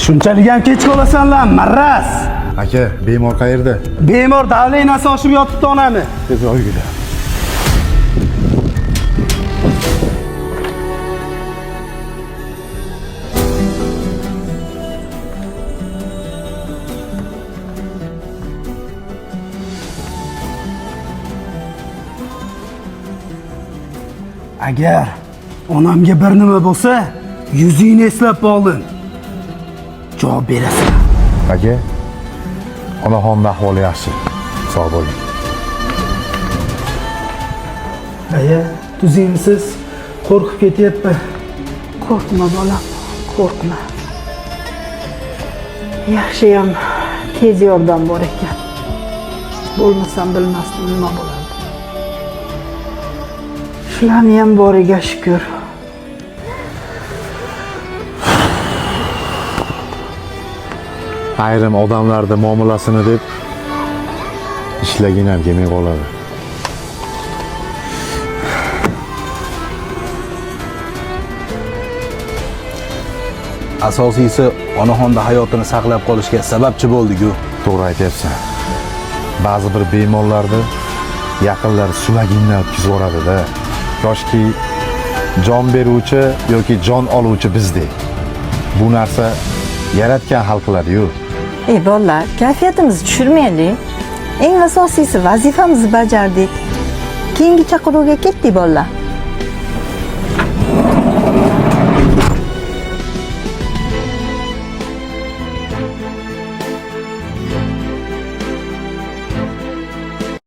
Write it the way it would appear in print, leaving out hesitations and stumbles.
Shunchalik ham kech qolasanlar, maraz. Aka, bemor qayerda? Bemor davlenasi oshib yotibdi onami. Tezroq yugur. Agar onamga bir nima bo'lsa, yuzingni eslab qoldim. Javob berasan. Aka, onaxonni ahvoli yaxshi. Sog' bo'ling. Aya, tuzingmisiz? Qo'rqib ketyapman. Qo'rqma bolam, qo'rqma. Yaxshiyam tez yordam bor ekan. Bo'lmasam bilmasdim nima bo'lardi. Shularniyam boriga shukur. Ayrim odamlarni muomalasini deb ishlagin ham kelmay qoladi. Asosiysi onaxonda hayotini saqlab qolishga sababchi bo'ldik-ku. To'g'ri aytyapsan. Ba'zi bir bemorlarni yaqinlari suvagindan o'tkazib yuboradi-da. Yoshki jon beruvchi yoki jon oluvchi bizdek. Bu narsa yaratgan hal qiladi-yu. Ey bolalar, kayfiyatimizni tushirmaylik. Eng asosiysi vazifamizni bajardik. Keyingi chaqiruvga ketdik bolalar.